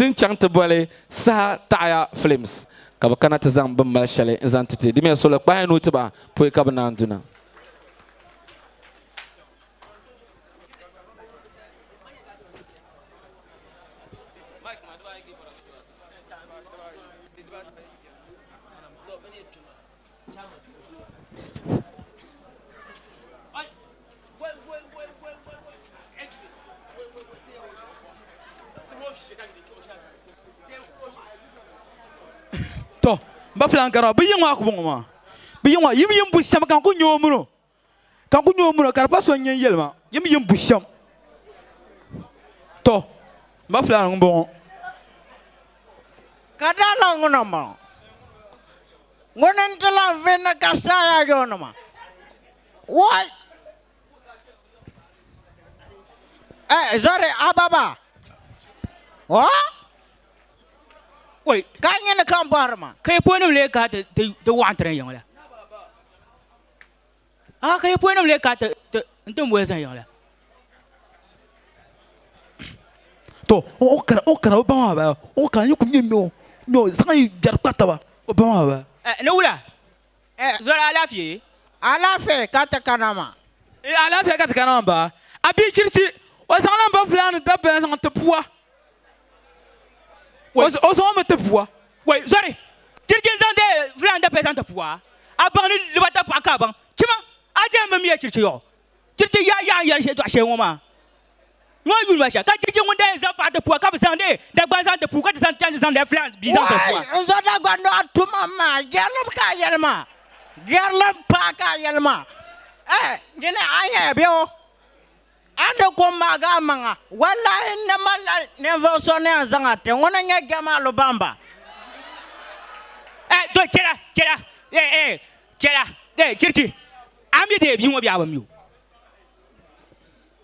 Ti ni chaŋ ti boli saha taɣiya films ka bɛ kana ti zaŋ bɛ ni mali shɛli n-zaŋ ti ti. Dimiya solo kpahi nuu ti ba pɔi ka bɛ naan duna. To ba filan kara bi yiŋ maa ku bɔŋɔ maa bi yiŋ maa yim yim bu shɛm ka n ku nyɛ o mino ka n ku nyɛ o mino ka di pa so n nyɛ n yɛli ma yim yim bu shɛm to ba filan n bɔŋɔ Ka daa lan ŋuna m-bɔŋɔ, Ŋuni n-ti lan vi ni ka saaya yoonima? Wai! Eh, zɔri a ba ba! Wa! Oi! Ka a nyini ka m bɔhiri ma? Ka yi poinim lee ka ti waɣintiri n yiŋ la? A ka yi poinim lee ka ti n-ti m boli zani yiŋ la? To o kana o kana o ba maa bala o kana yi ku nyɛ nyɔ nyɔ zaŋ yi gbɛri kpa taba o ba maa bala. Eh, ni wula? Eh, zɔri alaafee? Alaafee ka ti kana maa. Eh, alaafee ka ti kana maa baa. A bia chirichi o zaŋla m ba fulaani dabba zaŋ ti pua. O zaŋ o mi ti pua. Wai, zɔri! Chirichi n-zaŋ dee fulaani dabba zaŋ ti pua. A baŋ ni libata paɣa ka a baŋ. Chima, a diɛm bi mi ya chirichi yɔɣu. Chirichi yaa yaa n yɛli shɛli dɔɣi shɛli ŋɔ maa ŋɔ yuli ma shɛli ka chirichi ŋun daa yɛn zaŋ paɣa ti pua ka bi zaŋ di Dagbaŋ zaŋ ti puu ka ti zaŋ chandi zaŋ di filan bia zaŋ ti pua. Wai n zo Dagbaŋ ni a tuma maa gɛrilim ka a yɛli maa gɛrilim paa ka a yɛli maa eh nyini a yɛn bɛ o a ni ku maagi a maŋa walahi n ni malila ninvuɣ so ni yɛn zaŋ a ti ŋuni n-nyɛ Jamalu Bamba. Eh to chɛla chɛla eh eh chɛla eh chirichi A mi deei bia ŋɔ bee a bi mi o?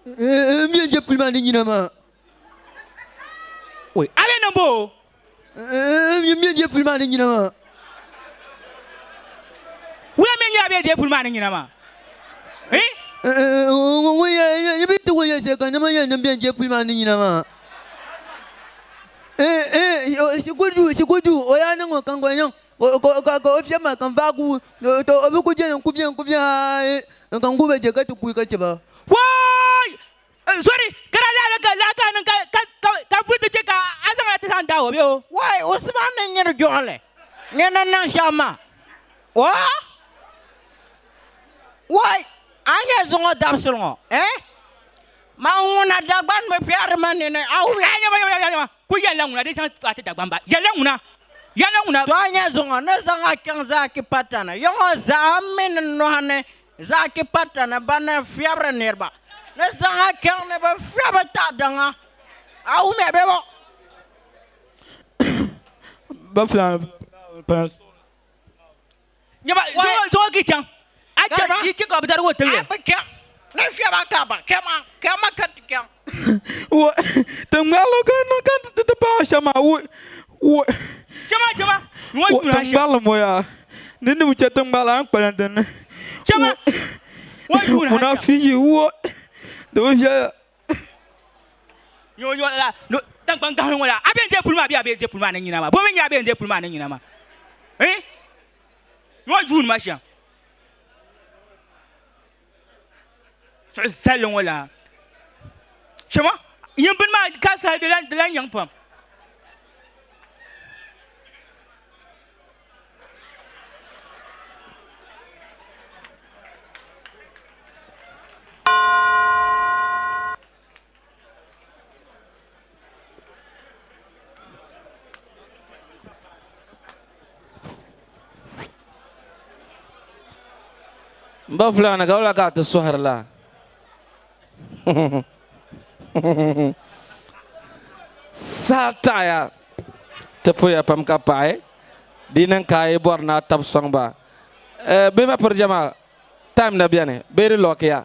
N mi n je puli maa ni nyina maa. Oi, a bee niŋ bo o? N mi n je puli maa ni nyina maa. Wula mi n-nyɛ a bee deei puli maa ni nyina maa? Eh? Ŋun yɛn bi ti ŋun yɛn shɛli ka nima yɛn niŋ bɛ n je puli maa ni nyina maa. Shikuru duu, shikuru duu, o yaa niŋ o ka n gba niŋ. Ka o fiɛbi ma ka n vaai guui, to o bi ku je ni n ku beni n ku beni haai ka n guui ba je ka ti kuui ka chɛ ba. Waai! Zɔri, ka daa lahi ka lahi ka niŋ ka ka ka vuri ti kpe ka a zaŋla ti zaŋ daai o bee o? Waai! Usman ni nyini joɣili nyini niŋ shɛm maa. Waa! Waai! A nya zuŋɔ dabisili ŋɔ, eh? Man ŋuna Dagban bi piɛri ma nini, a wum ya? Nyama, nyama, nyama, ku yɛlila ŋuna di zaŋ a ti Dagban ba. Yɛlila ŋuna, yɛlila ŋuna. To a nya zuŋɔ ni zaŋ a kpiɔŋ zaaki patani, yiŋɔ zaa mini nɔhi ni zaaki patani ban ni fiɛbiri niriba ni zaŋ a kpiɔŋ ni bɛ fiɛbi taɣidaŋa, a wum ya bee bɔ? Ba filaani pa. Nyama, zuŋɔ zuŋɔ ki chaŋ. A chɛ yi chɛ ka bi darigi o tibili. A bi kɛŋ. Ni fiɛba ka ba kɛma kɛma ka ti kɛŋ. Wo ti ŋmarili ka niŋ ka ti ti paai shɛm maa wo wo. Chɛma chɛma ŋɔ Wo yuna ti shɛm. ŋmarili ŋɔ yaa ni ni bi chɛ ti ŋmarili a ni kpalim dinni. Chɛma ŋɔ yuna shɛm. Munafiki wo di bi viɛla. Nyɔ nyɔ la no tankpan gahili ŋɔ la a bɛn deei puli maa bee a bɛn deei puli maa ni nyina maa bo mi nyɛ a bɛn deei puli maa ni nyina maa eh nyɔ yuuni ma shɛm suɣu zalli ŋɔ la shɛma yin bini maa ka saha di lan di lan nyaŋ pam M ba Fulani ka wula ka a ti sɔhiri la? Saha taɣiya ti puya pam ka paɣi di niŋ ka a yi bɔri ni a tabi sɔŋ ba. Bɛ ba piri jɛma time na beni bee di lɔkiya?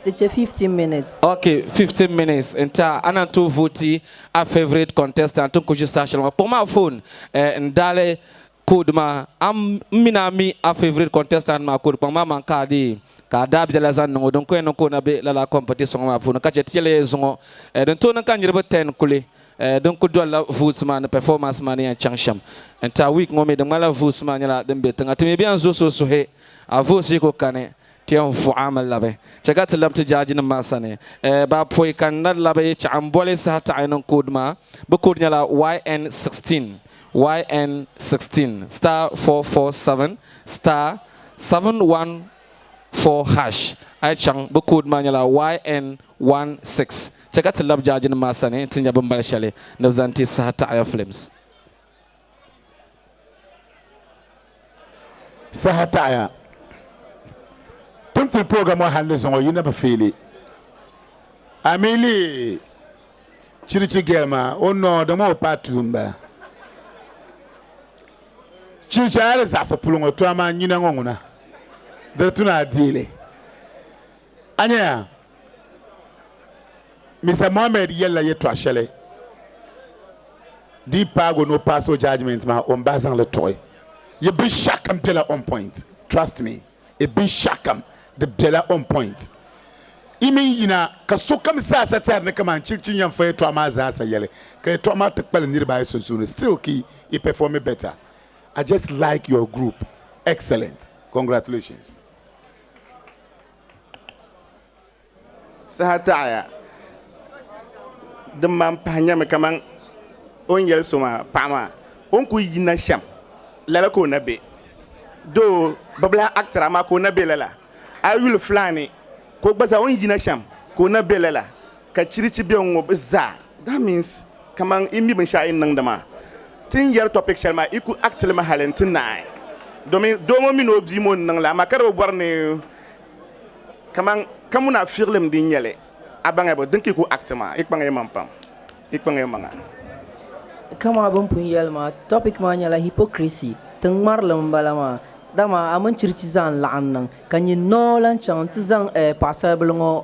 Di chɛ 15 minutes. Ok, 15 minutes n ti a, a na tooi vooti a favourite contestant n ku ʒi saha shɛli ŋɔ. Kpuɣim a phone n daali code maa, a mini a mi a favourite contestant maa code, kpaŋ maa maŋ ka a deei. Ka a daa biɛla zaŋ niŋ o din ko yɛn niŋ ka o na be lala competition ŋɔ maa puuni ka chɛ ti yɛli zuŋɔ din tooi niŋ ka niriba 10 kuli din kuli dolila votes maa ni performance maa ni yɛn chaŋ shɛm. Entire week ŋɔ mi di ŋmanila votes maa nyɛla din be tiŋa. Ti mi bɛ yɛn zooi so suhi a votes yi ku kani ti yɛn vuɣi a mi labi. Chɛ ka ti labi ti jaaji nim maa sani. Ba pɔi ka n na labi chaɣ m boli saha taɣi niŋ code maa. Bɛ code nyɛla YN16 YN16 *447 *714 hash. A yi chaŋ bɛ code maa nyɛla YN16. Chɛ ka ti labi jaaji nim maa sani nti nya bɛ ni mali shɛli ni bɛ zaŋ ti saha taɣiya films. Saha taɣiya. Timtili program ŋɔ hali ni zuŋɔ yi na bi feeli. A mi lihi chirichi girl maa o noo di ŋɔ o paai tuui m-bala. Chirichi a yi di zaɣisi puli ŋɔ to amaa nyina ŋɔ ŋuna di di tu ni a deei li. A nya ya Mister Mohammed yɛlila yɛtɔɣ shɛli di yi paagi o ni o paasi o judgement maa o ni bahi zaŋ li tuɣi. Yi binshɛɣukam bela on point. Trust me. Yi binshɛɣukam di bela on point. Yi mini yina ka sokam zaasa tɛhiri ni kaman chilichi nyɛnfa yɛtɔɣa maa zaasa yɛli ka yɛtɔɣa maa ti kpalim niriba ayi sunsuuni still ki yi performi better. I just like your group. Excellent. Congratulations. Saha taɣiya, din man pahi nyɛmi kaman o ni yɛli so maa, paɣa maa o ni kul yina shɛm lala ka o na be. Doo bi bi lahi actor amaa ka o na be lala. A yi yuli Fulani ka o gba zaa o ni yina shɛm ka o na be lala ka chirichi be n-ŋɔ bɛ zaa. That means kaman yi mi binshɛɣu yi ni niŋdi maa. Ti ni yɛri topic shɛli maa yi ku act li mi hali nti naai domin doo ŋɔ mini o bia ŋɔ n-niŋ li amaa ka di bi bɔri ni Kaman ka munafiɣilim din nyɛ li, a baŋya bɔ? Din ka yi ku act maa, yi kpaŋ yi maŋ pam, yi kpaŋ yi maŋa. Kaman bɛ ni pun yɛli maa, topic maa nyɛla hypocrisy, ti ŋmarili m-bala maa, dama a mini chirichi zaa n-laɣim niŋ, ka nyin noo lan chaŋ nti zaŋ paɣisaribila ŋɔ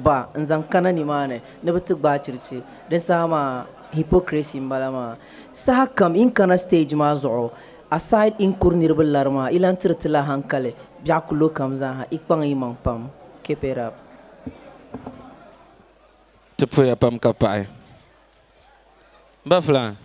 ba n-zaŋ kana nimaani ni bɛ ti gbaai chirichi. Di saha maa hypocrisy m-bala maa. Saha kam yi ni kana stage maa zuɣu, Aside n kuri niriba lari maa, i lan tiri ti la hankali biɛɣu kulo kam zaaha. I kpaŋ yi maŋ pam. Keep it up. Ti puya pam ka paɣi. M ba Fulaan.